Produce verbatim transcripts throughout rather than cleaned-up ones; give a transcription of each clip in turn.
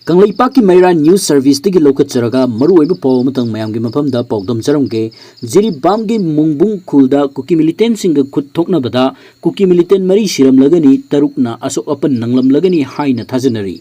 ꯀꯪꯂꯩꯄꯥꯛꯀꯤ ꯃꯩꯔꯥ ꯅ꯭ꯌꯨꯁ ꯁꯔꯚꯤꯁꯇꯒꯤ ꯂꯧꯈꯠꯆꯔꯒ ꯃꯔꯨꯑꯣꯏꯕ ꯄꯥꯎ ꯑꯃꯇꯪ ꯃꯌꯥꯝꯒꯤ ꯃꯐꯝꯗ ꯄꯥꯎꯗꯝꯖꯔꯝꯒꯦ꯫ ꯖꯤꯔꯤꯕꯥꯝꯒꯤ ꯃꯨꯡꯕꯨꯡ ꯈꯨꯜꯗ ꯀꯨꯀꯤ ꯃꯤꯂꯤꯇꯦꯟꯁꯤꯡꯒ ꯈꯨꯠ ꯊꯣꯛꯅꯕꯗ ꯀꯨꯀꯤ ꯃꯤꯂꯤꯇꯦꯟ ꯃꯔꯤ ꯁꯤꯔꯝꯂꯒꯅꯤ, ꯇꯔꯨꯛꯅ ꯑꯁꯣꯛ ꯑꯄꯟ ꯅꯪꯂꯝꯂꯒꯅꯤ ꯍꯥꯏꯅ ꯊꯥꯖꯅꯔꯤ꯫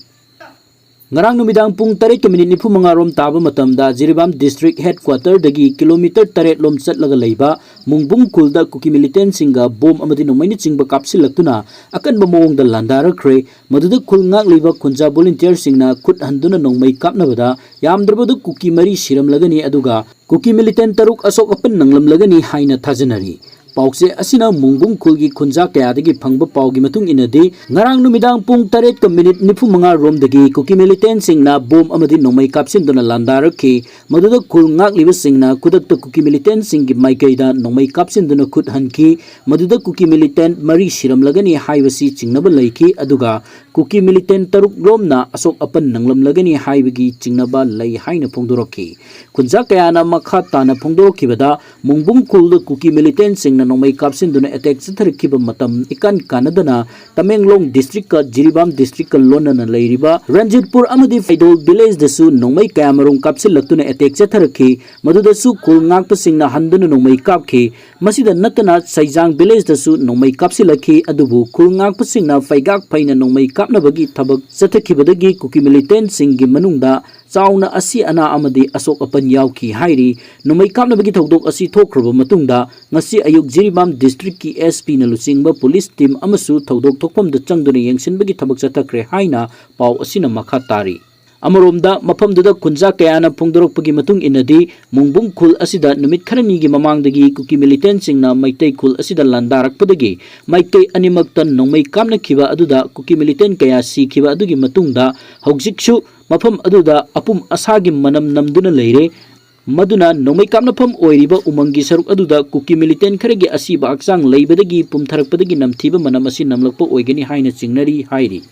ꯉꯔꯥꯡ ꯅꯨꯃꯤꯗꯥꯡ ꯄꯨꯡ ꯇꯔꯦꯠꯀ ꯃꯤꯅꯤꯠ ꯅꯤꯐꯨ ꯃꯉꯥ ꯔꯣꯝ ꯇꯥꯕ ꯃꯇꯝꯗ ꯖꯤꯔꯤꯕꯥꯝ ꯗꯤꯁꯇ꯭ꯔꯤꯛ ꯍꯦꯗꯀ꯭ꯋꯥꯇꯔꯗꯒꯤ ꯀꯤꯂꯣꯃꯤꯇꯔ ꯇꯔꯦꯠ ꯂꯣꯝ ꯆꯠꯂꯒ ꯂꯩꯕ ꯃꯨꯡꯕꯨꯡ ꯈꯨꯜꯗ ꯀꯨꯀꯤ ꯃꯤꯂꯤꯇꯦꯟꯁꯤꯡꯒ ꯕꯣꯝ ꯑꯃꯗꯤ ꯅꯣꯡꯃꯩꯅꯆꯤꯡꯕ ꯀꯥꯞꯁꯤꯜꯂꯛꯇꯨꯅ ꯑꯀꯟꯕ ꯃꯑꯣꯡꯗ ꯂꯥꯟꯗꯥꯔꯛꯈ꯭ꯔꯦ꯫ ꯃꯗꯨꯗ ꯈꯨꯜ ꯉꯥꯛꯂꯤꯕ ꯈꯨꯟꯖꯥ ꯚꯣꯂꯨꯟꯇꯤꯌꯔꯁꯤꯡꯅ ꯈꯨꯠ ꯍꯟꯗꯨꯅ ꯅꯣꯡꯃꯩ ꯀꯥꯞꯅꯕꯗ ꯌꯥꯝꯗ꯭ꯔꯕꯗ ꯀꯨꯀꯤ ꯃꯔꯤ ꯁꯤꯔꯝꯂꯒꯅꯤ, ꯑꯗꯨꯒ ꯀꯨꯀꯤ ꯃꯤꯂꯤꯇꯦꯟ ꯇꯔꯨꯛ ꯑꯁꯣꯛ ꯑꯄꯟ ꯅꯪꯂꯝꯂꯒꯅꯤ ꯍꯥꯏꯅ ꯊꯥꯖꯅꯔꯤ꯫ ꯄꯥꯎꯆꯦ ꯑꯁꯤꯅ ꯃꯨꯡꯕꯨꯡ ꯈꯨꯜꯒꯤ ꯈꯨꯟꯖꯥ ꯀꯌꯥꯗꯒꯤ ꯐꯪꯕ ꯄꯥꯎꯒꯤ ꯃꯇꯨꯡ ꯏꯟꯅꯗꯤ, ꯉꯔꯥꯡ ꯅꯨꯃꯤꯗꯥꯡ ꯄꯨꯡ ꯇꯔꯦꯠꯀ ꯃꯤꯅꯤꯠ ꯅꯤꯐꯨ ꯃꯉꯥ ꯔꯣꯝꯗꯒꯤ ꯀꯨꯀꯤ ꯃꯤꯂꯤꯇꯦꯟꯁꯤꯡꯅ ꯕꯣꯝ ꯑꯃꯗꯤ ꯅꯣꯡꯃꯩ ꯀꯥꯞꯁꯤꯟꯗꯨꯅ ꯂꯥꯟꯗꯥꯔꯛꯈꯤ꯫ ꯃꯗꯨꯗ ꯈꯨꯜ ꯉꯥꯛꯂꯤꯕꯁꯤꯡꯅ ꯈꯨꯗꯛꯇ ꯀꯨꯀꯤ ꯃꯤꯂꯤꯇꯦꯟꯁꯤꯡꯒꯤ ꯃꯥꯏꯀꯩꯗ ꯅꯣꯡꯃꯩ ꯀꯥꯞꯁꯤꯟꯗꯨꯅ ꯈꯨꯠ ꯍꯟꯈꯤ꯫ ꯃꯗꯨꯗ ꯀꯨꯀꯤ ꯃꯤꯂꯤꯇꯦꯟ ꯃꯔꯤ ꯁꯤꯔꯝꯂꯒꯅꯤ ꯍꯥꯏꯕꯁꯤ ꯆꯤꯡꯅꯕ ꯂꯩꯈꯤ, ꯑꯗꯨꯒ ꯀꯨꯀꯤ ꯃꯤꯂꯤꯇꯦꯟ ꯇꯔꯨꯛ ꯂꯣꯝꯅ ꯑꯁꯣꯛ ꯑꯄꯟ ꯅꯪꯂꯝꯂꯒꯅꯤ ꯍꯥꯏꯕꯒꯤ ꯆꯤꯡꯅꯕ ꯂꯩ ꯍꯥꯏꯅ ꯐꯣꯡꯗꯣꯔꯛꯈꯤ꯫ ꯈꯨꯟꯖꯥ ꯀꯌꯥꯅ ꯃꯈꯥ ꯇꯥꯅ ꯐꯣꯡꯗꯣꯔꯛꯈꯤꯕꯗ, ꯃꯨꯡꯕꯨꯡ ꯈꯨꯜꯗ ꯀꯨꯀꯤ ꯃꯤꯂꯤꯇꯦꯟꯁꯤꯡꯅ ꯅꯣꯡꯃꯩ ꯀꯥꯞꯁꯤꯟꯗꯨꯅ ꯑꯦꯇꯦꯛ ꯆꯠꯊꯔꯛꯈꯤꯕ ꯃꯇꯝ ꯏꯀꯥꯟ ꯀꯥꯟꯅꯗꯅ ꯇꯃꯦꯡꯂꯣꯡ ꯗꯤꯁꯇ꯭ꯔꯤꯛꯀ ꯖꯤꯔꯤꯕꯥꯝ ꯗꯤꯁꯇ꯭ꯔꯤꯛꯀ ꯂꯣꯟꯅꯅ ꯂꯩꯔꯤꯕ ꯔꯟꯖꯤꯠꯄꯨꯔ ꯑꯃꯗꯤ ꯐꯩꯗꯣꯜ ꯚꯤꯂꯦꯖꯗꯁꯨ ꯅꯣꯡꯃꯩ ꯀꯌꯥꯃꯔꯨꯝ ꯀꯥꯞꯁꯤꯜꯂꯛꯇꯨꯅ ꯑꯦꯇꯦꯛ ꯆꯠꯊꯔꯛꯈꯤ꯫ ꯃꯗꯨꯗꯁꯨ ꯈꯨꯜ ꯉꯥꯛꯄꯁꯤꯡꯅ ꯍꯟꯗꯨꯅ ꯅꯣꯡꯃꯩ ꯀꯥꯞꯈꯤ꯫ ꯃꯁꯤꯗ ꯅꯠꯇꯅ ꯁꯩꯖꯥꯡ ꯚꯤꯂꯦꯖꯇꯁꯨ ꯅꯣꯡꯃꯩ ꯀꯥꯞꯁꯤꯜꯂꯛꯈꯤ, ꯑꯗꯨꯕꯨ ꯈꯨꯜ ꯉꯥꯛꯄꯁꯤꯡꯅ ꯐꯩꯒꯥꯛ ꯐꯩꯅ ꯅꯣꯡꯃꯩ ꯀꯥꯞꯅꯕꯒꯤ ꯊꯕꯛ ꯆꯠꯊꯈꯤꯕꯗꯒꯤ ꯀꯨꯀꯤ ꯃꯤꯂꯤꯇꯦꯟꯁꯤꯡꯒꯤ ꯃꯅꯨꯡꯗ ꯆꯥꯎꯅ ꯑꯁꯤ ꯑꯅꯥ ꯑꯃꯗꯤ ꯑꯁꯣꯛ ꯑꯄꯟ ꯌꯥꯎꯈꯤ ꯍꯥꯏꯔꯤ꯫ ꯅꯣꯡꯃꯩ ꯀꯥꯞꯅꯕꯒꯤ ꯊꯧꯗꯣꯛ ꯑꯁꯤ ꯊꯣꯛꯈ꯭ꯔꯕ ꯃꯇꯨꯡꯗ ꯉꯁꯤ ꯑꯌꯨꯛ ꯖꯤꯔꯤꯕꯥꯝ ꯗꯤꯁꯇ꯭ꯔꯤꯛꯀꯤ ꯑꯦꯁ ꯄꯤꯅ ꯂꯨꯆꯤꯡꯕ ꯄꯨꯂꯤꯁ ꯇꯤꯝ ꯑꯃꯁꯨ ꯊꯧꯗꯣꯛ ꯊꯣꯛꯐꯝꯗ ꯆꯪꯗꯨꯅ ꯌꯦꯡꯁꯤꯟꯕꯒꯤ ꯊꯕꯛ ꯆꯠꯊꯈ꯭ꯔꯦ ꯍꯥꯏꯅ ꯄꯥꯎ ꯑꯁꯤꯅ ꯃꯈꯥ ꯇꯥꯔꯤ꯫ ꯑꯃꯔꯣꯝꯗ, ꯃꯐꯝꯗꯨꯗ ꯈꯨꯟꯖꯥ ꯀꯌꯥꯅ ꯐꯣꯡꯗꯣꯔꯛꯄꯒꯤ ꯃꯇꯨꯡ ꯏꯟꯅꯗꯤ, ꯃꯨꯡꯕꯨꯡ ꯈꯨꯜ ꯑꯁꯤꯗ ꯅꯨꯃꯤꯠ ꯈꯔꯅꯤꯒꯤ ꯃꯃꯥꯡꯗꯒꯤ ꯀꯨꯀꯤ ꯃꯤꯂꯤꯇꯦꯟꯁꯤꯡꯅ ꯃꯩꯇꯩ ꯈꯨꯜ ꯑꯁꯤꯗ ꯂꯥꯟꯗꯥꯔꯛꯄꯗꯒꯤ ꯃꯥꯏꯀꯩ ꯑꯅꯤꯃꯛꯇ ꯅꯣꯡꯃꯩ ꯀꯥꯞꯅꯈꯤꯕ ꯑꯗꯨꯗ ꯀꯨꯀꯤ ꯃꯤꯂꯤꯇꯦꯟ ꯀꯌꯥ ꯁꯤꯈꯤꯕ ꯑꯗꯨꯒꯤ ꯃꯇꯨꯡꯗ ꯍꯧꯖꯤꯛꯁꯨ ꯃꯐꯝ ꯑꯗꯨꯗ ꯑꯄꯨꯝ ꯑꯁꯥꯒꯤ ꯃꯅꯝ ꯅꯝꯗꯨꯅ ꯂꯩꯔꯦ꯫ ꯃꯗꯨꯅ ꯅꯣꯡꯃꯩ ꯀꯥꯞꯅꯐꯝ ꯑꯣꯏꯔꯤꯕ ꯎꯃꯪꯒꯤ ꯁꯔꯨꯛ ꯑꯗꯨꯗ ꯀꯨꯀꯤ ꯃꯤꯂꯤꯇꯦꯟ ꯈꯔꯒꯤ ꯑꯁꯤꯕ ꯍꯛꯆꯥꯡ ꯂꯩꯕꯗꯒꯤ ꯄꯨꯝꯊꯔꯛꯄꯗꯒꯤ ꯅꯝꯊꯤꯕ ꯃꯅꯝ ꯑꯁꯤ ꯅꯝꯂꯛꯄ ꯑꯣꯏꯒꯅꯤ ꯍꯥꯏꯅ ꯆꯤꯡꯅꯔꯤ ꯍꯥꯏꯔꯤ꯫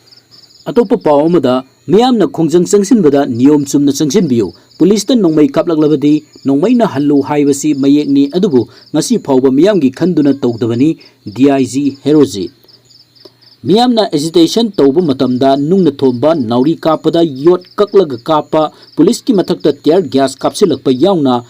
ꯑꯇꯣꯞꯄ ꯄꯥꯎ ꯑꯃꯗ, ꯃꯤꯌꯥꯝꯅ ꯈꯣꯡꯖꯪ ꯆꯪꯁꯤꯟꯕꯗ ꯅꯤꯌꯣꯝ ꯆꯨꯝꯅ ꯆꯪꯁꯤꯟꯕꯤꯌꯨ, ꯄꯨꯂꯤꯁꯇ ꯅꯣꯡꯃꯩ ꯀꯥꯞꯂꯛꯂꯕꯗꯤ ꯅꯣꯡꯃꯩꯅ ꯍꯜꯂꯨ ꯍꯥꯏꯕꯁꯤ ꯃꯌꯦꯛꯅꯤ, ꯑꯗꯨꯕꯨ ꯉꯁꯤ ꯐꯥꯎꯕ ꯃꯤꯌꯥꯝꯒꯤ ꯈꯟꯗꯨꯅ ꯇꯧꯗꯕꯅꯤ, ꯗꯤ ꯑꯥꯏ ꯖꯤ ꯍꯦꯔꯣꯖꯤꯠ꯫ ꯃꯤꯌꯥꯝꯅ ꯑꯦꯖꯤꯇꯦꯁꯟ ꯇꯧꯕ ꯃꯇꯝꯗ ꯅꯨꯡꯅ ꯊꯣꯝꯕ, ꯅꯥꯎꯔꯤ ꯀꯥꯞꯄꯗ ꯌꯣꯠ ꯀꯛꯂꯒ ꯀꯥꯞꯄ, ꯄꯨꯂꯤꯁꯀꯤ ꯃꯊꯛꯇ ꯇꯤꯌꯔ ꯒ꯭ꯌꯥꯁ ꯀꯥꯞꯁꯤꯜꯂꯛꯄ ꯌꯥꯎꯅ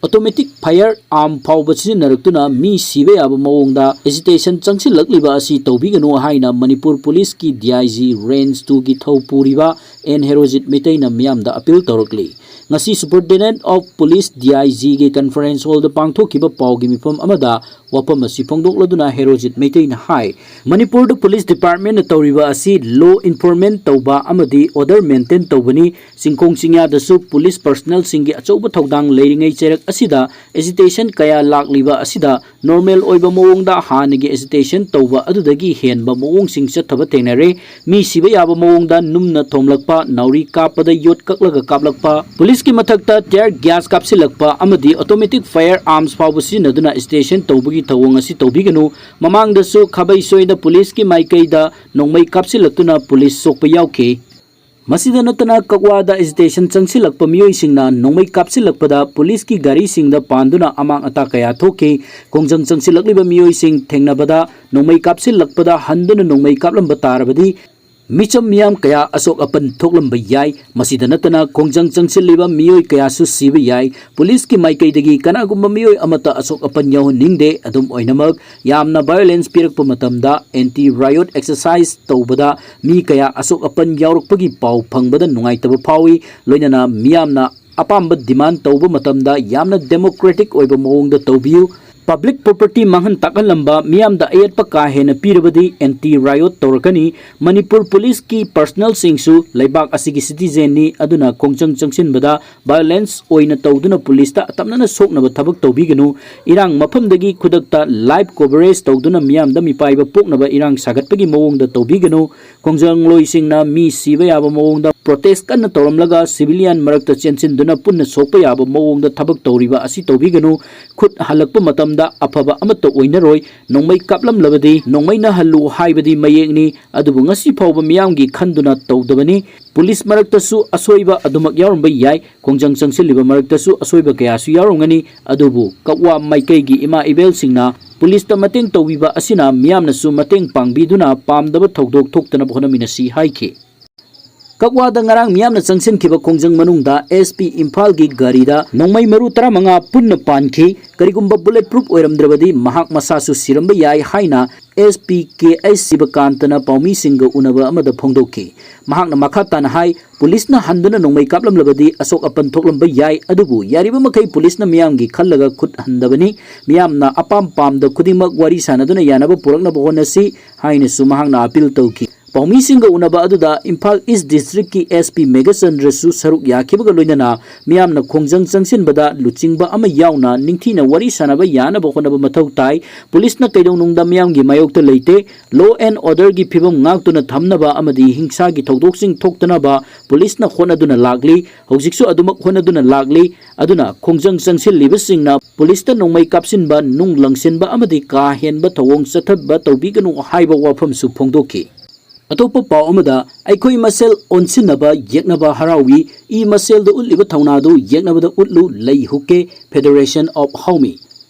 ꯑꯣꯇꯣꯃꯦꯇꯤꯛ ꯐꯥꯌꯔ ꯑꯥꯔꯝ ꯐꯥꯎꯕ ꯁꯤꯖꯤꯟꯅꯔꯛꯇꯨꯅ ꯃꯤ ꯁꯤꯕ ꯌꯥꯕ ꯃꯑꯣꯡꯗ ꯑꯦꯖꯤꯇꯦꯁꯟ ꯆꯪꯁꯤꯜꯂꯛꯂꯤꯕ ꯑꯁꯤ ꯇꯧꯕꯤꯒꯅꯨ ꯍꯥꯏꯅ ꯃꯅꯤꯄꯨꯔ ꯄꯨꯂꯤꯁꯀꯤ ꯗꯤ ꯑꯥꯏ ꯖꯤ ꯔꯦꯟꯖ ꯇꯨꯒꯤ ꯊꯧ ꯄꯨꯔꯤꯕ ꯑꯦꯟ ꯍꯦꯔꯣꯖꯤꯠ ꯃꯩꯇꯩꯅ ꯃꯤꯌꯥꯝꯗ ꯑꯄꯤꯜ ꯇꯧꯔꯛꯂꯤ꯫ ꯉꯁꯤ Superintendent of Police, D I ꯖꯤꯒꯤ ꯀꯟꯐꯔꯦꯟꯁ ꯍꯣꯜꯗ ꯄꯥꯡꯊꯣꯛꯈꯤꯕ ꯄꯥꯎꯒꯤ ꯃꯤꯐꯝ ꯑꯃꯗ ꯋꯥꯐꯝ ꯑꯁꯤ ꯐꯣꯡꯗꯣꯛꯂꯗꯨꯅ ꯍꯦꯔꯣꯖꯤꯠ ꯃꯩꯇꯩꯅ ꯍꯥꯏ, ꯃꯅꯤꯄꯨꯔꯗ ꯄꯨꯂꯤꯁ ꯗꯤꯄꯥꯔꯠꯃꯦꯟꯅ ꯇꯧꯔꯤꯕ ꯑꯁꯤ ꯂꯣ ꯏꯟꯐꯣꯔꯁꯃꯦꯟ ꯇꯧꯕ ꯑꯃꯗꯤ ꯑꯣꯔꯗꯔ ꯃꯦꯟꯇꯦꯟ ꯇꯧꯕꯅꯤ꯫ ꯆꯤꯡꯈꯣꯡ ꯆꯤꯡꯌꯥꯗꯁꯨ ꯄꯨꯂꯤꯁ ꯄꯔꯁꯅꯦꯜꯁꯤꯡꯒꯤ ꯑꯆꯧꯕ ꯊꯧꯗꯥꯡ ꯂꯩꯔꯤꯉꯩ ꯆꯩꯔꯛ ꯑꯁꯤꯗ ꯑꯦꯖꯤꯇꯦꯁꯟ ꯀꯌꯥ ꯂꯥꯛꯂꯤꯕ ꯑꯁꯤꯗ ꯅꯣꯔꯃꯦꯜ ꯑꯣꯏꯕ ꯃꯑꯣꯡꯗ ꯍꯥꯟꯅꯒꯤ ꯑꯦꯖꯤꯇꯦꯁꯟ ꯇꯧꯕ ꯑꯗꯨꯗꯒꯤ ꯍꯦꯟꯕ ꯃꯑꯣꯡꯁꯤꯡ ꯆꯠꯊꯕ ꯊꯦꯡꯅꯔꯦ꯫ ꯃꯤ ꯁꯤꯕ ꯌꯥꯕ ꯃꯑꯣꯡꯗ ꯅꯨꯡꯅ ꯊꯣꯝꯂꯛꯄ, ꯅꯥꯎꯔꯤ ꯀꯥꯞꯄꯗ ꯌꯣꯠ ꯀꯛꯂꯒ ꯀꯥꯞꯂꯛꯄ, ꯄꯨꯂꯤꯁꯀꯤ ꯃꯊꯛꯇ ꯇꯤꯌꯔ ꯒ꯭ꯌꯥꯁ ꯀꯥꯞꯁꯤꯜꯂꯛꯄ ꯑꯃꯗꯤ ꯑꯣꯇꯣꯃꯦꯇꯤꯛ ꯐꯥꯌꯔ ꯑꯥꯔꯝꯁ ꯐꯥꯎꯕ ꯁꯤꯖꯤꯟꯅꯗꯨꯅ ꯑꯦꯖꯤꯇꯦꯁꯟ ꯇꯧꯕꯒꯤ ꯊꯧꯑꯣꯡ ꯑꯁꯤ ꯇꯧꯕꯤꯒꯅꯨ꯫ ꯃꯃꯥꯡꯗꯁꯨ ꯈꯥꯕꯩ ꯁꯣꯏꯗ ꯄꯨꯂꯤꯁꯀꯤ ꯃꯥꯏꯀꯩꯗ ꯅꯣꯡꯃꯩ ꯀꯥꯞꯁꯤꯜꯂꯛꯇꯨꯅ ꯄꯨꯂꯤꯁ ꯁꯣꯛꯄ ꯌꯥꯎꯈꯤ꯫ ꯃꯁꯤꯗ ꯅꯠꯇꯅ ꯀꯛꯋꯥꯗ ꯑꯦꯖꯤꯇꯦꯁꯟ ꯆꯪꯁꯤꯜꯂꯛꯄ ꯃꯤꯑꯣꯏꯁꯤꯡꯅ ꯅꯣꯡꯃꯩ ꯀꯥꯞꯁꯤꯜꯂꯛꯄꯗ ꯄꯨꯂꯤꯁꯀꯤ ꯒꯥꯔꯤꯁꯤꯡꯗ ꯄꯥꯟꯗꯨꯅ ꯑꯃꯥꯡ ꯑꯇꯥ ꯀꯌꯥ ꯊꯣꯛꯈꯤ꯫ ꯈꯣꯡꯖꯪ ꯆꯪꯁꯤꯜꯂꯛꯂꯤꯕ ꯃꯤꯑꯣꯏꯁꯤꯡ ꯊꯦꯡꯅꯕꯗ ꯅꯣꯡꯃꯩ ꯀꯥꯞꯁꯤꯜꯂꯛꯄꯗ ꯍꯟꯗꯨꯅ ꯅꯣꯡꯃꯩ ꯀꯥꯞꯂꯝꯕ ꯇꯥꯔꯕꯗꯤ ꯃꯤꯆꯝ ꯃꯤꯌꯥꯝ ꯀꯌꯥ ꯑꯁꯣꯛ ꯑꯄꯟ ꯊꯣꯛꯂꯝꯕ ꯌꯥꯏ꯫ ꯃꯁꯤꯗ ꯅꯠꯇꯅ ꯈꯣꯡꯖꯪ ꯆꯪꯁꯤꯜꯂꯤꯕ ꯃꯤꯑꯣꯏ ꯀꯌꯥꯁꯨ ꯁꯤꯕ ꯌꯥꯏ꯫ ꯄꯨꯂꯤꯁꯀꯤ ꯃꯥꯏꯀꯩꯗꯒꯤ ꯀꯅꯥꯒꯨꯝꯕ ꯃꯤꯑꯣꯏ ꯑꯃꯠꯇ ꯑꯁꯣꯛ ꯑꯄꯟ ꯌꯥꯎꯍꯟꯅꯤꯡꯗꯦ꯫ ꯑꯗꯨꯝ ꯑꯣꯏꯅꯃꯛ, ꯌꯥꯝꯅ ꯚꯥꯏꯑꯣꯂꯦꯟꯁ ꯄꯤꯔꯛꯄ ꯃꯇꯝꯗ ꯑꯦꯟꯇꯤ ꯔꯥꯏꯑꯣꯠ ꯑꯦꯛꯁꯔꯁꯥꯏꯁ ꯇꯧꯕꯗ ꯃꯤ ꯀꯌꯥ ꯑꯁꯣꯛ ꯑꯄꯟ ꯌꯥꯎꯔꯛꯄꯒꯤ ꯄꯥꯎ ꯐꯪꯕꯗ ꯅꯨꯡꯉꯥꯏꯇꯕ ꯐꯥꯎꯏ꯫ ꯂꯣꯏꯅꯅ ꯃꯤꯌꯥꯝꯅ ꯑꯄꯥꯝꯕ ꯗꯤꯃꯥꯟ ꯇꯧꯕ ꯃꯇꯝꯗ ꯌꯥꯝꯅ ꯗꯦꯃꯣꯀ꯭ꯔꯦꯇꯤꯛ ꯑꯣꯏꯕ ꯃꯑꯣꯡꯗ ꯇꯧꯕꯤꯌꯨ꯫ ꯄꯕ꯭ꯂꯤꯛ ꯄ꯭ꯔꯣꯄꯔꯇꯤ ꯃꯥꯡꯍꯟ ꯇꯥꯛꯍꯜꯂꯝꯕ, ꯃꯤꯌꯥꯝꯗ ꯑꯌꯦꯠꯄ ꯀꯥ ꯍꯦꯟꯅ ꯄꯤꯔꯕꯗꯤ ꯑꯦꯟꯇꯤ ꯔꯥꯏꯑꯣꯠ ꯇꯧꯔꯛꯀꯅꯤ꯫ ꯃꯅꯤꯄꯨꯔ ꯄꯨꯂꯤꯁꯀꯤ ꯄꯔꯁꯅꯦꯜꯁꯤꯡꯁꯨ ꯂꯩꯕꯥꯛ ꯑꯁꯤꯒꯤ ꯁꯤꯇꯤꯖꯦꯟꯅꯤ, ꯑꯗꯨꯅ ꯈꯣꯡꯖꯪ ꯆꯪꯁꯤꯟꯕꯗ ꯚꯥꯏꯑꯣꯂꯦꯟꯁ ꯑꯣꯏꯅ ꯇꯧꯗꯨꯅ ꯄꯨꯂꯤꯁꯇ ꯑꯇꯝꯅꯅ ꯁꯣꯛꯅꯕ ꯊꯕꯛ ꯇꯧꯕꯤꯒꯅꯨ꯫ ꯏꯔꯥꯡ ꯃꯐꯝꯗꯒꯤ ꯈꯨꯗꯛꯇ ꯂꯥꯏꯚ ꯀꯣꯚꯔꯦꯖ ꯇꯧꯗꯨꯅ ꯃꯤꯌꯥꯝꯗ ꯃꯤꯄꯥꯏꯕ ꯄꯣꯛꯅꯕ ꯏꯔꯥꯡ ꯁꯥꯒꯠꯄꯒꯤ ꯃꯑꯣꯡꯗ ꯇꯧꯕꯤꯒꯅꯨ꯫ ꯈꯣꯡꯖꯪꯂꯣꯏꯁꯤꯡꯅ ꯃꯤ ꯁꯤꯕ ꯌꯥꯕ ꯃꯑꯣꯡꯗ ꯄ꯭ꯔꯣꯇꯦꯁ ꯀꯟꯅ ꯇꯧꯔꯝꯂꯒ ꯁꯤꯚꯤꯂꯤꯌꯟ ꯃꯔꯛꯇ ꯆꯦꯟꯁꯤꯟꯗꯨꯅ ꯄꯨꯟꯅ ꯁꯣꯛꯄ ꯌꯥꯕ ꯃꯑꯣꯡꯗ ꯊꯕꯛ ꯇꯧꯔꯤꯕ ꯑꯁꯤ ꯇꯧꯕꯤꯒꯅꯨ꯫ ꯈꯨꯠ ꯍꯜꯂꯛꯄ ꯃꯇꯝꯗ ꯗ ꯑꯐꯕ ꯑꯃꯠꯇ ꯑꯣꯏꯅꯔꯣꯏ꯫ ꯅꯣꯡꯃꯩ ꯀꯥꯞꯂꯝꯂꯕꯗꯤ ꯅꯣꯡꯃꯩꯅ ꯍꯜꯂꯨ ꯍꯥꯏꯕꯗꯤ ꯃꯌꯦꯛꯅꯤ꯫ ꯑꯗꯨꯕꯨ ꯉꯁꯤ ꯐꯥꯎꯕ ꯃꯤꯌꯥꯝꯒꯤ ꯈꯟꯗꯨꯅ ꯇꯧꯗꯕꯅꯤ꯫ ꯄꯨꯂꯤꯁ ꯃꯔꯛꯇꯁꯨ ꯑꯁꯣꯏꯕ ꯑꯗꯨꯃꯛ ꯌꯥꯎꯔꯝꯕ ꯌꯥꯏ꯫ ꯈꯣꯡꯖꯪ ꯆꯪꯁꯤꯜꯂꯤꯕ ꯃꯔꯛꯇꯁꯨ ꯑꯁꯣꯏꯕ ꯀꯌꯥꯁꯨ ꯌꯥꯎꯔꯝꯒꯅꯤ꯫ ꯑꯗꯨꯕꯨ ꯀꯛꯋꯥ ꯃꯥꯏꯀꯩꯒꯤ ꯏꯃꯥ ꯏꯕꯦꯜꯁꯤꯡꯅ ꯄꯨꯂꯤꯁꯇ ꯃꯇꯦꯡ ꯇꯧꯕꯤꯕ ꯑꯁꯤꯅ ꯃꯤꯌꯥꯝꯅꯁꯨ ꯃꯇꯦꯡ ꯄꯥꯡꯕꯤꯗꯨꯅ ꯄꯥꯝꯗꯕ ꯊꯧꯗꯣꯛ ꯊꯣꯛꯇꯅꯕ ꯍꯣꯠꯅꯃꯤꯟꯅꯁꯤ ꯍꯥꯏꯈꯤ꯫ ꯀꯛꯋꯥꯗ ꯉꯔꯥꯡ ꯃꯤꯌꯥꯝꯅ ꯆꯪꯁꯤꯟꯈꯤꯕ ꯈꯣꯡꯖꯪ ꯃꯅꯨꯡꯗ ꯑꯦꯁ ꯄꯤ ꯏꯝꯐꯥꯜꯒꯤ ꯒꯥꯔꯤꯗ ꯅꯣꯡꯃꯩ ꯃꯔꯨ ꯇꯔꯥꯃꯉꯥ ꯄꯨꯟꯅ ꯄꯥꯟꯈꯤ꯫ ꯀꯔꯤꯒꯨꯝꯕ bullet proof ꯑꯣꯏꯔꯝꯗ꯭ꯔꯕꯗꯤ ꯃꯍꯥꯛ ꯃꯁꯥꯁꯨ ꯁꯤꯔꯝꯕ ꯌꯥꯏ ꯍꯥꯏꯅ ꯑꯦꯁ ꯄꯤ ꯀꯦ ꯑꯩꯆ ꯁꯤꯕꯀꯥꯟꯇꯅ ꯄꯥꯎꯃꯤꯁꯤꯡꯒ ꯎꯅꯕ ꯑꯃꯗ ꯐꯣꯡꯗꯣꯛꯈꯤ꯫ ꯃꯍꯥꯛꯅ ꯃꯈꯥ ꯇꯥꯅ ꯍꯥꯏ, ꯄꯨꯂꯤꯁꯅ ꯍꯟꯗꯨꯅ ꯅꯣꯡꯃꯩ ꯀꯥꯞꯂꯝꯂꯕꯗꯤ ꯑꯁꯣꯛ ꯑꯄꯟ ꯊꯣꯛꯂꯝꯕ ꯌꯥꯏ, ꯑꯗꯨꯕꯨ ꯌꯥꯔꯤꯕ ꯃꯈꯩ ꯄꯨꯂꯤꯁꯅ ꯃꯤꯌꯥꯝꯒꯤ ꯈꯜꯂꯒ ꯈꯨꯠ ꯍꯟꯗꯕꯅꯤ꯫ ꯃꯤꯌꯥꯝꯅ ꯑꯄꯥꯝ ꯄꯥꯝꯗ ꯈꯨꯗꯤꯡꯃꯛ ꯋꯥꯔꯤ ꯁꯥꯟꯅꯗꯨꯅ ꯌꯥꯅꯕ ꯄꯨꯔꯛꯅꯕ ꯍꯣꯠꯅꯁꯤ ꯍꯥꯏꯅꯁꯨ ꯃꯍꯥꯛꯅ ꯑꯥꯄꯤꯜ ꯇꯧꯈꯤ꯫ ꯄꯥꯎꯃꯤꯁꯤꯡꯒ ꯎꯅꯕ ꯑꯗꯨꯗ ꯏꯝꯐꯥꯜ ꯏꯁ ꯗꯤꯁꯇ꯭ꯔꯤꯛꯀꯤ ꯑꯦꯁ ꯄꯤ ꯃꯦꯘꯆꯟꯗ꯭ꯔꯁꯨ ꯁꯔꯨꯛ ꯌꯥꯈꯤꯕꯒ ꯂꯣꯏꯅꯅ ꯃꯤꯌꯥꯝꯅ ꯈꯣꯡꯖꯪ ꯆꯪꯁꯤꯟꯕꯗ ꯂꯨꯆꯤꯡꯕ ꯑꯃ ꯌꯥꯎꯅ ꯅꯤꯡꯊꯤꯅ ꯋꯥꯔꯤ ꯁꯥꯟꯅꯕ ꯌꯥꯅꯕ ꯍꯣꯠꯅꯕ ꯃꯊꯧ ꯇꯥꯏ꯫ ꯄꯨꯂꯤꯁꯅ ꯀꯩꯗꯧꯅꯨꯡꯗ ꯃꯤꯌꯥꯝꯒꯤ ꯃꯥꯌꯣꯛꯇ ꯂꯩꯇꯦ꯫ Law and orderꯒꯤ ꯐꯤꯕꯝ ꯉꯥꯛꯇꯨꯅ ꯊꯝꯅꯕ ꯑꯃꯗꯤ ꯍꯤꯡꯁꯥꯒꯤ ꯊꯧꯗꯣꯛꯁꯤꯡ ꯊꯣꯛꯇꯅꯕ ꯄꯨꯂꯤꯁꯅ ꯍꯣꯠꯅꯗꯨꯅ ꯂꯥꯛꯂꯤ꯫ ꯍꯧꯖꯤꯛꯁꯨ ꯑꯗꯨꯃꯛ ꯍꯣꯠꯅꯗꯨꯅ ꯂꯥꯛꯂꯤ꯫ ꯑꯗꯨꯅ ꯈꯣꯡꯖꯪ ꯆꯪꯁꯤꯜꯂꯤꯕꯁꯤꯡꯅ ꯄꯨꯂꯤꯁꯇ ꯅꯣꯡꯃꯩ ꯀꯥꯞꯁꯤꯟꯕ, ꯅꯨꯡ ꯂꯪꯁꯤꯟꯕ ꯑꯃꯗꯤ ꯀꯥ ꯍꯦꯟꯕ ꯊꯧꯑꯣꯡ ꯆꯠꯊꯕ ꯇꯧꯕꯤꯒꯅꯨ ꯍꯥꯏꯕ ꯋꯥꯐꯝꯁꯨ ꯐꯣꯡꯗꯣꯛꯈꯤ꯫ ꯑꯇꯣꯞꯄ ꯄꯥꯎ ꯑꯃꯗ, ꯑꯩꯈꯣꯏ ꯃꯁꯦꯜ ꯑꯣꯟꯁꯤꯟꯅꯕ ꯌꯦꯛꯅꯕ ꯍꯔꯥꯎꯏ, ꯏ ꯃꯁꯦꯜꯗ ꯎꯠꯂꯤꯕ ꯊꯧꯅꯥꯗꯨ ꯌꯦꯛꯅꯕꯗ ꯎꯠꯂꯨ, ꯂꯩ ꯍꯨꯛꯀꯦ, Federation of Haomi꯫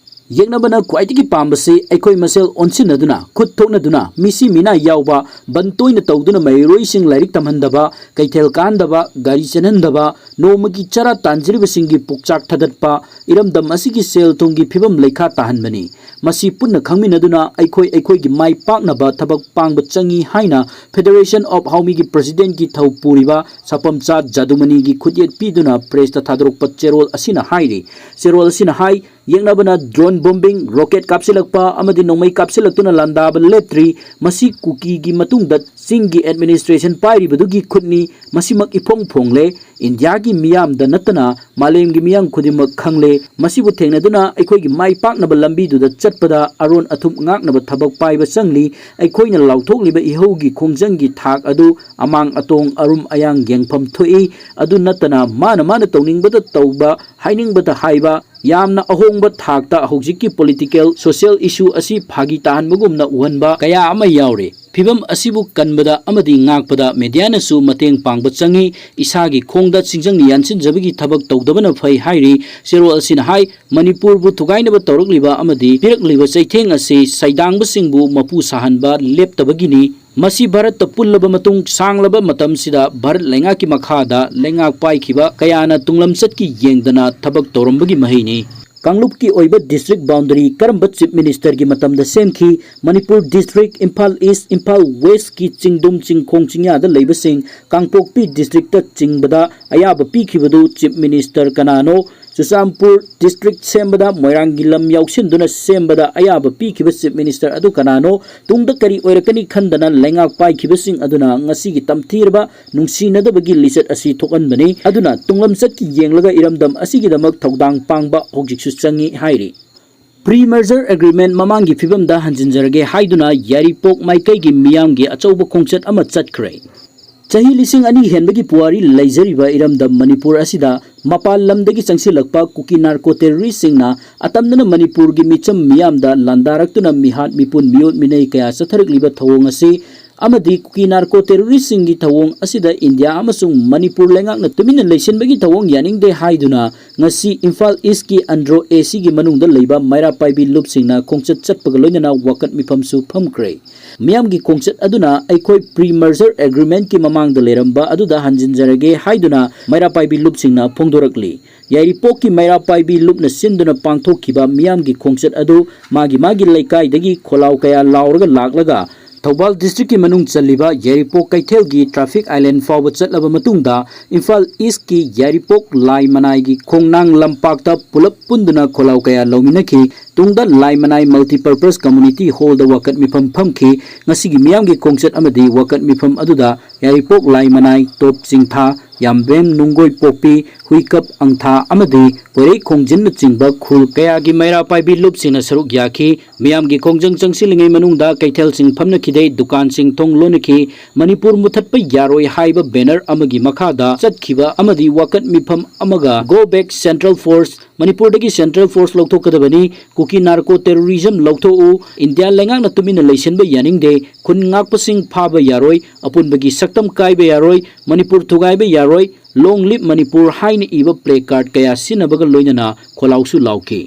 ꯌꯦꯛꯅꯕꯅ ꯈ꯭ꯋꯥꯏꯗꯒꯤ ꯄꯥꯝꯕꯁꯤ ꯑꯩꯈꯣꯏ ꯃꯁꯦꯜ ꯑꯣꯟꯁꯤꯟꯅꯗꯨꯅ, ꯈꯨꯠ ꯊꯣꯛꯅꯗꯨꯅ, ꯃꯤꯁꯤ ꯃꯤꯅꯥ ꯌꯥꯎꯕ, ꯕꯟ ꯇꯣꯏꯅ ꯇꯧꯗꯨꯅ ꯃꯍꯩꯔꯣꯏꯁꯤꯡ ꯂꯥꯏꯔꯤꯛ ꯇꯝꯍꯟꯗꯕ, ꯀꯩꯊꯦꯜ ꯀꯥꯍꯟꯗꯕ, ꯒꯥꯔꯤ ꯆꯦꯟꯍꯟꯗꯕ, ꯅꯣꯡꯃꯒꯤ ꯆꯔꯥ ꯇꯥꯟꯖꯔꯤꯕꯁꯤꯡꯒꯤ ꯄꯨꯛꯆꯥꯛ ꯊꯥꯒꯠꯄ, ꯏꯔꯝꯗꯝ ꯑꯁꯤꯒꯤ ꯁꯦꯜ ꯊꯨꯝꯒꯤ ꯐꯤꯕꯝ ꯂꯩꯈꯥ ꯇꯥꯍꯟꯕꯅꯤ꯫ ꯃꯁꯤ ꯄꯨꯟꯅ ꯈꯪꯃꯤꯟꯅꯗꯨꯅ ꯑꯩꯈꯣꯏ ꯑꯩꯈꯣꯏꯒꯤ ꯃꯥꯏ ꯄꯥꯛꯅꯕ ꯊꯕꯛ ꯄꯥꯡꯕ ꯆꯪꯏ ꯍꯥꯏꯅ Federation of Haomiꯒꯤ Presidentꯀꯤ ꯊꯧ ꯄꯨꯔꯤꯕ ꯁꯥꯄꯝꯆꯥ ꯖꯥꯗꯨꯃꯅꯤꯒꯤ ꯈꯨꯠꯌꯦꯛ ꯄꯤꯗꯨꯅ pressꯇ ꯊꯥꯗꯣꯔꯛꯄ ꯆꯦꯔꯣꯜ ꯑꯁꯤꯅ ꯍꯥꯏꯔꯤ꯫ ꯆꯦꯔꯣꯜ ꯑꯁꯤꯅ ꯍꯥꯏ, ꯌꯦꯛꯅꯕꯅ drone bombing, rocket ꯀꯥꯞꯁꯤꯜꯂꯛꯄ ꯑꯃꯗꯤ ꯅꯣꯡꯃꯩ ꯀꯥꯞꯁꯤꯜꯂꯛꯇꯨꯅ ꯂꯥꯟꯗꯥꯕ ꯂꯦꯞꯇ꯭ꯔꯤ꯫ ꯃꯁꯤ ꯀꯨꯀꯤꯒꯤ ꯃꯇꯨꯡꯗ ꯆꯤꯡꯒꯤ administration ꯄꯥꯏꯔꯤꯕꯗꯨꯒꯤ ꯈꯨꯠꯅꯤ꯫ ꯃꯁꯤꯃꯛ ꯏꯐꯣꯡ ꯐꯣꯡꯂꯦ꯫ ꯏꯟꯗꯤꯌꯥꯒꯤ ꯃꯤꯌꯥꯝꯗ ꯅꯠꯇꯅ ꯃꯥꯂꯦꯝꯒꯤ ꯃꯤꯌꯥꯝ ꯈꯨꯗꯤꯡꯃꯛ ꯈꯪꯂꯦ꯫ ꯃꯁꯤꯕꯨ ꯊꯦꯡꯅꯗꯨꯅ ꯑꯩꯈꯣꯏꯒꯤ ꯃꯥꯏ ꯄꯥꯛꯅꯕ ꯂꯝꯕꯤꯗꯨꯗ ꯆꯠꯄꯗ ꯑꯔꯣꯟ ꯑꯊꯨꯞ ꯉꯥꯛꯅꯕ ꯊꯕꯛ ꯄꯥꯏꯕ ꯆꯪꯂꯤ꯫ ꯑꯩꯈꯣꯏꯅ ꯂꯥꯎꯊꯣꯛꯂꯤꯕ ꯏꯍꯧꯒꯤ ꯈꯣꯡꯖꯪꯒꯤ ꯊꯥꯛ ꯑꯗꯨ ꯑꯃꯥꯡ ꯑꯇꯣꯡ, ꯑꯔꯨꯝ ꯑꯌꯥꯡ ꯌꯦꯡꯐꯝ ꯊꯣꯛꯏ꯫ ꯑꯗꯨ ꯅꯠꯇꯅ ꯃꯥꯅ ꯃꯥꯅ ꯇꯧꯅꯤꯡꯕꯗ ꯇꯧꯕ, ꯍꯥꯏꯅꯤꯡꯕꯗ ꯍꯥꯏꯕ, ꯌꯥꯝꯅ ꯑꯍꯣꯡꯕ ꯊꯥꯛꯇ ꯍꯧꯖꯤꯛꯀꯤ political, social issue ꯑꯁꯤ ꯐꯥꯒꯤ ꯇꯥꯍꯟꯕꯒꯨꯝꯅ ꯎꯍꯟꯕ ꯀꯌꯥ ꯑꯃ ꯌꯥꯎꯔꯤ꯫ ꯐꯤꯚꯝ ꯑꯁꯤꯕꯨ ꯀꯟꯕꯗ ꯑꯃꯗꯤ ꯉꯥꯛꯄꯗ mediaꯅꯁꯨ ꯃꯇꯦꯡ ꯄꯥꯡꯕ ꯆꯪꯏ꯫ ꯏꯁꯥꯒꯤ ꯈꯣꯡꯗ ꯆꯤꯡꯖꯪ ꯌꯥꯟꯁꯤꯟꯖꯕꯒꯤ ꯊꯕꯛ ꯇꯧꯗꯕꯅ ꯐꯩ ꯍꯥꯏꯔꯤ꯫ ꯆꯦꯔꯣꯜ ꯑꯁꯤꯅ ꯍꯥꯏ, ꯃꯅꯤꯄꯨꯔꯕꯨ ꯊꯨꯒꯥꯏꯅꯕ ꯇꯧꯔꯛꯂꯤꯕ ꯑꯃꯗꯤ ꯄꯤꯔꯛꯂꯤꯕ ꯆꯩꯊꯦꯡ ꯑꯁꯤ ꯁꯩꯗꯥꯡꯕꯁꯤꯡꯕꯨ ꯃꯄꯨ ꯁꯥꯍꯟꯕ ꯂꯦꯞꯇꯕꯒꯤꯅꯤ꯫ ꯃꯁꯤ ꯚꯥꯔꯠꯇ ꯄꯨꯜꯂꯕ ꯃꯇꯨꯡ ꯁꯥꯡꯂꯕ ꯃꯇꯝꯁꯤꯗ ꯚꯥꯔꯠ ꯂꯩꯉꯥꯛꯀꯤ ꯃꯈꯥꯗ ꯂꯩꯉꯥꯛ ꯄꯥꯏꯈꯤꯕ ꯀꯌꯥꯅ ꯇꯨꯡꯂꯝꯆꯠꯀꯤ ꯌꯦꯡꯗꯅ ꯊꯕꯛ ꯇꯧꯔꯝꯕꯒꯤ ꯃꯍꯩꯅꯤ꯫ ꯀꯥꯡꯂꯨꯞꯀꯤ ꯑꯣꯏꯕ district boundary ꯀꯔꯝꯕ Chief Ministerꯒꯤ ꯃꯇꯝꯗ ꯁꯦꯝꯈꯤ? ꯃꯅꯤꯄꯨꯔ district, ꯏꯝꯐꯥꯜ East, ꯏꯝꯐꯥꯜ Westꯀꯤ ꯆꯤꯡꯗꯨꯝ ꯆꯤꯡꯈꯣꯡ ꯆꯤꯡꯌꯥꯗ ꯂꯩꯕꯁꯤꯡ, ꯀꯥꯡꯄꯣꯛꯄꯤ districtꯇ ꯆꯤꯡꯕꯗ ꯑꯌꯥꯕ ꯄꯤꯈꯤꯕꯗꯨ Chief Minister ꯀꯅꯥꯅꯣ? ꯆꯨꯔꯆꯥꯟꯄꯨꯔ district ꯁꯦꯝꯕꯗ ꯃꯣꯏꯔꯥꯡꯒꯤ ꯂꯝ ꯌꯥꯎꯁꯤꯟꯗꯨꯅ ꯁꯦꯝꯕꯗ ꯑꯌꯥꯕ ꯄꯤꯈꯤꯕ Chief Minister ꯑꯗꯨ ꯀꯅꯥꯅꯣ? ꯇꯨꯡꯗ ꯀꯔꯤ ꯑꯣꯏꯔꯛꯀꯅꯤ ꯈꯟꯗꯅ ꯂꯩꯉꯥꯛ ꯄꯥꯏꯈꯤꯕꯁꯤꯡ ꯑꯗꯨꯅ ꯉꯁꯤꯒꯤ ꯇꯝꯊꯤꯔꯕ ꯅꯨꯡꯁꯤꯅꯗꯕꯒꯤ ꯂꯤꯆꯠ ꯑꯁꯤ ꯊꯣꯛꯍꯟꯕꯅꯤ꯫ ꯑꯗꯨꯅ ꯇꯨꯡꯂꯝꯆꯠꯀꯤ ꯌꯦꯡꯂꯒ ꯏꯔꯝꯗꯝ ꯑꯁꯤꯒꯤꯗꯃꯛ ꯊꯧꯗꯥꯡ ꯄꯥꯡꯕ ꯍꯧꯖꯤꯛꯁꯨ ꯆꯪꯏ ꯍꯥꯏꯔꯤ꯫ Pre-merger agreement ꯃꯃꯥꯡꯒꯤ ꯐꯤꯕꯝꯗ ꯍꯟꯖꯤꯟꯖꯔꯒꯦ ꯍꯥꯏꯗꯨꯅ ꯌꯥꯏꯔꯤꯄꯣꯛ ꯃꯥꯏꯀꯩꯒꯤ ꯃꯤꯌꯥꯝꯒꯤ ꯑꯆꯧꯕ ꯈꯣꯡꯆꯠ ꯑꯃ ꯆꯠꯈ꯭ꯔꯦ꯫ ꯆꯍꯤ ꯂꯤꯁꯤꯡ ꯑꯅꯤ ꯍꯦꯟꯕꯒꯤ ꯄꯨꯋꯥꯔꯤ ꯂꯩꯖꯔꯤꯕ ꯏꯔꯝꯗꯝ ꯃꯅꯤꯄꯨꯔ ꯑꯁꯤꯗ ꯃꯄꯥꯟ ꯂꯝꯗꯒꯤ ꯆꯪꯁꯤꯜꯂꯛꯄ ꯀꯨꯀꯤ narco terroristꯁꯤꯡꯅ ꯑꯇꯝꯅꯅ ꯃꯅꯤꯄꯨꯔꯒꯤ ꯃꯤꯆꯝ ꯃꯤꯌꯥꯝꯗ ꯂꯥꯟꯗꯥꯔꯛꯇꯨꯅ ꯃꯤꯍꯥꯠ ꯃꯤꯄꯨꯟ ꯃꯤꯑꯣꯠ ꯃꯤꯅꯩ ꯀꯌꯥ ꯆꯠꯊꯔꯛꯂꯤꯕ ꯊꯧꯑꯣꯡ ꯑꯁꯤ ꯑꯃꯗꯤ ꯀꯨꯀꯤ narco terroristꯁꯤꯡꯒꯤ ꯊꯧꯑꯣꯡ ꯑꯁꯤꯗ ꯏꯟꯗꯤꯌꯥ ꯑꯃꯁꯨꯡ ꯃꯅꯤꯄꯨꯔ ꯂꯩꯉꯥꯛꯅ ꯇꯨꯃꯤꯟꯅ ꯂꯩꯁꯤꯟꯕꯒꯤ ꯊꯧꯑꯣꯡ ꯌꯥꯅꯤꯡꯗꯦ ꯍꯥꯏꯗꯨꯅ ꯉꯁꯤ ꯏꯝꯐꯥꯜ Eastꯀꯤ ꯑꯟꯗ꯭ꯔꯣ ACꯒꯤ ꯃꯅꯨꯡꯗ ꯂꯩꯕ ꯃꯩꯔꯥ ꯄꯥꯏꯕꯤ ꯂꯨꯞꯁꯤꯡꯅ ꯈꯣꯡꯆꯠ ꯆꯠꯄꯒ ꯂꯣꯏꯅꯅ ꯋꯥꯀꯠ ꯃꯤꯐꯝꯁꯨ ꯐꯝꯈ꯭ꯔꯦ꯫ ꯃꯤꯌꯥꯝꯒꯤ ꯈꯣꯡꯆꯠ ꯑꯗꯨꯅ ꯑꯩꯈꯣꯏ pre-merger agreementꯀꯤ ꯃꯃꯥꯡꯗ ꯂꯩꯔꯝꯕ ꯑꯗꯨꯗ ꯍꯟꯖꯤꯟꯖꯔꯒꯦ ꯍꯥꯏꯗꯨꯅ ꯃꯩꯔꯥ ꯄꯥꯏꯕꯤ ꯂꯨꯞꯁꯤꯡꯅ ꯐꯣꯡꯗꯣꯔꯛꯂꯤ꯫ ꯌꯥꯏꯔꯤꯄꯣꯛꯀꯤ ꯃꯩꯔꯥ ꯄꯥꯏꯕꯤ ꯂꯨꯞꯅ ꯁꯤꯟꯗꯨꯅ ꯄꯥꯡꯊꯣꯛꯈꯤꯕ ꯃꯤꯌꯥꯝꯒꯤ ꯈꯣꯡꯆꯠ ꯑꯗꯨ ꯃꯥꯒꯤ ꯃꯥꯒꯤ ꯂꯩꯀꯥꯏꯗꯒꯤ ꯈꯣꯜꯂꯥꯎ ꯀꯌꯥ ꯂꯥꯎꯔꯒ ꯂꯥꯛꯂꯒ ꯊꯧꯕꯥꯜ districtꯀꯤ ꯃꯅꯨꯡ ꯆꯜꯂꯤꯕ ꯌꯥꯏꯔꯤꯄꯣꯛ ꯀꯩꯊꯦꯜꯒꯤ traffic island ꯐꯥꯎꯕ ꯆꯠꯂꯕ ꯃꯇꯨꯡꯗ ꯏꯝꯐꯥꯜ Eastꯀꯤ ꯌꯥꯏꯔꯤꯄꯣꯛ ꯂꯥꯏ ꯃꯅꯥꯏꯒꯤ ꯈꯣꯡꯅꯥꯡ ꯂꯝꯄꯥꯛꯇ ꯄꯨꯂꯞ ꯄꯨꯟꯗꯨꯅ ꯈꯣꯜꯂꯥꯎ ꯀꯌꯥ ꯂꯧꯃꯤꯟꯅꯈꯤ꯫ ꯇꯨꯡꯗ ꯂꯥꯏ ꯃꯅꯥꯏ multipurpose community hallꯗ ꯋꯥꯀꯠ ꯃꯤꯐꯝ ꯐꯝꯈꯤ꯫ ꯉꯁꯤꯒꯤ ꯃꯤꯌꯥꯝꯒꯤ ꯈꯣꯡꯆꯠ ꯑꯃꯗꯤ ꯋꯥꯀꯠ ꯃꯤꯐꯝ ꯑꯗꯨꯗ ꯌꯥꯏꯔꯤꯄꯣꯛ ꯂꯥꯏ ꯃꯅꯥꯏ, ꯇꯣꯞ ꯆꯤꯡꯊꯥ, ꯌꯥꯝꯕꯦꯝ ꯅꯨꯡꯒꯣꯏ ꯄꯣꯛꯄꯤ, ꯍꯨꯏꯀꯞ ꯑꯪꯊꯥ ꯑꯃꯗꯤ ꯀꯣꯏꯔꯩ ꯈꯣꯡꯖꯤꯟꯅꯆꯤꯡꯕ ꯈꯨꯜ ꯀꯌꯥꯒꯤ ꯃꯩꯔꯥ ꯄꯥꯏꯕꯤ ꯂꯨꯞꯁꯤꯡꯅ ꯁꯔꯨꯛ ꯌꯥꯈꯤ꯫ ꯃꯤꯌꯥꯝꯒꯤ ꯈꯣꯡꯖꯪ ꯆꯪꯁꯤꯜꯂꯤꯉꯩ ꯃꯅꯨꯡꯗ ꯀꯩꯊꯦꯜꯁꯤꯡ ꯐꯝꯅꯈꯤꯗꯦ, ꯗꯨꯀꯥꯟꯁꯤꯡ ꯊꯣꯡ ꯂꯣꯟꯅꯈꯤ꯫ ꯃꯅꯤꯄꯨꯔ ꯃꯨꯊꯠꯄ ꯌꯥꯔꯣꯏ ꯍꯥꯏꯕ banner ꯑꯃꯒꯤ ꯃꯈꯥꯗ ꯆꯠꯈꯤꯕ ꯑꯃꯗꯤ ꯋꯥꯀꯠ ꯃꯤꯐꯝ ꯑꯃꯒ Go Back Central Force ꯃꯅꯤꯄꯨꯔꯗꯒꯤ ꯁꯦꯟꯇ꯭ꯔꯦꯜ ꯐꯣꯔꯁ ꯂꯧꯊꯣꯛꯀꯗꯕꯅꯤ꯫ ꯀꯨꯀꯤ ꯅꯥꯔꯀꯣ ꯇꯦꯔꯣꯔꯤꯖꯝ ꯂꯧꯊꯣꯛꯎ꯫ ꯏꯟꯗꯤꯌꯥ ꯂꯩꯉꯥꯛꯅ ꯇꯨꯃꯤꯟꯅ ꯂꯩꯁꯤꯟꯕ ꯌꯥꯅꯤꯡꯗꯦ꯫ ꯈꯨꯟ ꯉꯥꯛꯄꯁꯤꯡ ꯐꯥꯕ ꯌꯥꯔꯣꯏ꯫ ꯑꯄꯨꯟꯕꯒꯤ ꯁꯛꯇꯝ ꯀꯥꯏꯕ ꯌꯥꯔꯣꯏ꯫ ꯃꯅꯤꯄꯨꯔ ꯊꯨꯒꯥꯏꯕ ꯌꯥꯔꯣꯏ꯫ Long live ꯃꯅꯤꯄꯨꯔ ꯍꯥꯏꯅ ꯏꯕ ꯄ꯭ꯂꯦ ꯀꯥꯔꯗ ꯀꯌꯥ ꯁꯤꯖꯤꯟꯅꯕꯒ ꯂꯣꯏꯅꯅ ꯈꯣꯜꯂꯥꯎꯁꯨ ꯂꯥꯎꯈꯤ꯫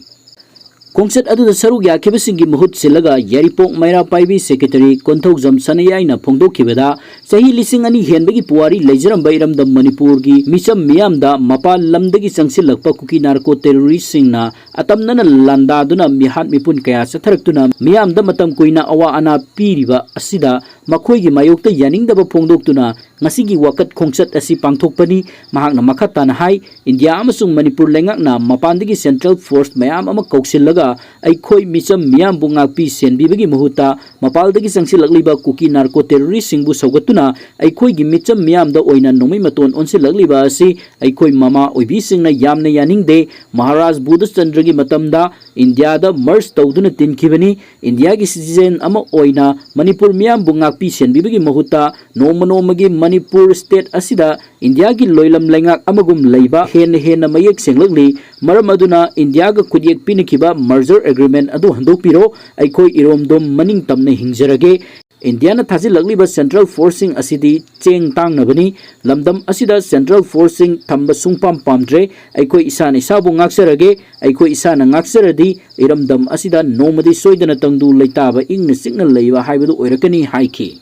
ꯈꯣꯡꯆꯠ ꯑꯗꯨꯗ ꯁꯔꯨꯛ ꯌꯥꯈꯤꯕꯁꯤꯡꯒꯤ ꯃꯍꯨꯠ ꯁꯤꯜꯂꯒ ꯌꯥꯏꯔꯤꯄꯣꯛ ꯃꯩꯔꯥ ꯄꯥꯏꯕꯤ ꯁꯦꯀ꯭ꯔꯦꯇꯔꯤ ꯀꯣꯟꯊꯧꯖꯝ ꯁꯅꯥꯌꯥꯏꯅ ꯐꯣꯡꯗꯣꯛꯈꯤꯕꯗ, ꯆꯍꯤ ꯂꯤꯁꯤꯡ ꯑꯅꯤ ꯍꯦꯟꯕꯒꯤ ꯄꯨꯋꯥꯔꯤ ꯂꯩꯖꯔꯝꯕ ꯏꯔꯝꯗꯝ ꯃꯅꯤꯄꯨꯔꯒꯤ ꯃꯤꯆꯝ ꯃꯤꯌꯥꯝꯗ ꯃꯄꯥꯟ ꯂꯝꯗꯒꯤ ꯆꯪꯁꯤꯜꯂꯛꯄ ꯀꯨꯀꯤ ꯅꯥꯔꯀꯣ ꯇꯦꯔꯣꯔꯤꯁꯁꯤꯡꯅ ꯑꯇꯝꯅꯅ ꯂꯥꯟꯗꯥꯗꯨꯅ ꯃꯤꯍꯥꯠ ꯃꯤꯄꯨꯟ ꯀꯌꯥ ꯆꯠꯊꯔꯛꯇꯨꯅ ꯃꯤꯌꯥꯝꯗ ꯃꯇꯝ ꯀꯨꯏꯅ ꯑꯋꯥ ꯑꯅꯥ ꯄꯤꯔꯤꯕ ꯑꯁꯤꯗ ꯃꯈꯣꯏꯒꯤ ꯃꯥꯌꯣꯛꯇ ꯌꯥꯅꯤꯡꯗꯕ ꯐꯣꯡꯗꯣꯛꯇꯨꯅ ꯉꯁꯤꯒꯤ ꯋꯥꯀꯠ ꯈꯣꯡꯆꯠ ꯑꯁꯤ ꯄꯥꯡꯊꯣꯛꯄꯅꯤ꯫ ꯃꯍꯥꯛꯅ ꯃꯈꯥ ꯇꯥꯅ ꯍꯥꯏ, ꯏꯟꯗꯤꯌꯥ ꯑꯃꯁꯨꯡ ꯃꯅꯤꯄꯨꯔ ꯂꯩꯉꯥꯛꯅ ꯃꯄꯥꯟꯗꯒꯤ ꯁꯦꯟꯇ꯭ꯔꯦꯜ ꯐꯣꯔꯁ ꯃꯌꯥꯝ ꯑꯃ ꯀꯧꯁꯤꯜꯂꯒ ꯑꯩꯈꯣꯏ ꯃꯤꯆꯝ ꯃꯤꯌꯥꯝꯕꯨ ꯉꯥꯛꯄꯤ ꯁꯦꯟꯕꯤꯕꯒꯤ ꯃꯍꯨꯠꯇ ꯃꯄꯥꯟꯗꯒꯤ ꯆꯪꯁꯤꯜꯂꯛꯂꯤꯕ ꯀꯨꯀꯤ ꯅꯥꯔꯀꯣ ꯇꯦꯔꯣꯔꯤꯁꯁꯤꯡꯕꯨ ꯁꯧꯒꯠꯇꯨꯅ ꯑꯩꯈꯣꯏꯒꯤ ꯃꯤꯆꯝ ꯃꯤꯌꯥꯝꯗ ꯑꯣꯏꯅ ꯅꯣꯡꯃꯩ ꯃꯇꯣꯟ ꯑꯣꯟꯁꯤꯜꯂꯛꯂꯤꯕ ꯑꯁꯤ ꯑꯩꯈꯣꯏ ꯃꯃꯥ ꯑꯣꯏꯕꯤꯁꯤꯡꯅ ꯌꯥꯝꯅ ꯌꯥꯅꯤꯡꯗꯦ꯫ ꯃꯍꯥꯔꯥꯖ ꯕꯨꯙꯆꯟꯗ꯭ꯔꯒꯤ ꯃꯇꯝꯗ ꯏꯟꯗꯤꯌꯥꯗ ꯃꯔꯁ ꯇꯧꯗꯨꯅ ꯇꯤꯟꯈꯤꯕꯅꯤ꯫ ꯏꯟꯗꯤꯌꯥꯒꯤ ꯁꯤꯇꯤꯖꯦꯟ ꯑꯃ ꯑꯣꯏꯅ ꯃꯅꯤꯄꯨꯔ ꯃꯤꯌꯥꯝꯕꯨ ꯉꯥꯛꯄꯤ ꯁꯦꯟꯕꯤꯕꯒꯤ ꯃꯍꯨꯠꯇ ꯅꯣꯡꯃ ꯅꯣꯡꯃꯒꯤ ꯃꯅꯤꯄꯨꯔ ꯁ꯭ꯇꯦꯠ ꯑꯁꯤꯗ ꯏꯟꯗꯤꯌꯥꯒꯤ ꯂꯣꯏꯂꯝ ꯂꯩꯉꯥꯛ ꯑꯃꯒꯨꯝ ꯂꯩꯕ ꯍꯦꯟꯅ ꯍꯦꯟꯅ ꯃꯌꯦꯛ ꯁꯦꯡꯂꯛꯂꯤ꯫ ꯃꯔꯝ ꯑꯗꯨꯅ ꯏꯟꯗꯤꯌꯥꯒ ꯈꯨꯠꯌꯦꯛ ꯄꯤꯅꯈꯤꯕ ꯃꯔꯖꯔ ꯑꯦꯒ꯭ꯔꯤꯃꯦꯟ ꯑꯗꯨ ꯍꯟꯗꯣꯛꯄꯤꯔꯣ꯫ ꯑꯩꯈꯣꯏ ꯏꯔꯣꯝꯗꯣꯝ ꯃꯅꯤꯡ ꯇꯝꯅ ꯍꯤꯡꯖꯔꯒꯦ꯫ ꯏꯟꯗꯤꯌꯥꯅ ꯊꯥꯖꯤꯜꯂꯛꯂꯤꯕ ꯁꯦꯟꯇ꯭ꯔꯦꯜ ꯐꯣꯔꯁꯁꯤꯡ ꯑꯁꯤꯗꯤ ꯆꯦꯡ ꯇꯥꯡꯅꯕꯅꯤ꯫ ꯂꯝꯗꯝ ꯑꯁꯤꯗ ꯁꯦꯟꯇ꯭ꯔꯦꯜ ꯐꯣꯔꯁꯁꯤꯡ ꯊꯝꯕ ꯁꯨꯡꯄꯥꯝ ꯄꯥꯝꯗ꯭ꯔꯦ꯫ ꯑꯩꯈꯣꯏ ꯏꯁꯥꯅ ꯏꯁꯥꯕꯨ ꯉꯥꯛꯆꯔꯒꯦ꯫ ꯑꯩꯈꯣꯏ ꯏꯁꯥꯅ ꯉꯥꯛꯆꯔꯗꯤ ꯏꯔꯝꯗꯝ ꯑꯁꯤꯗ ꯅꯣꯡꯃꯗꯤ ꯁꯣꯏꯗꯅ ꯇꯪꯗꯨ ꯂꯩꯇꯥꯕ ꯏꯪꯅ ꯆꯤꯛꯅ ꯂꯩꯕ ꯍꯥꯏꯕꯗꯨ ꯑꯣꯏꯔꯛꯀꯅꯤ ꯍꯥꯏꯈꯤ꯫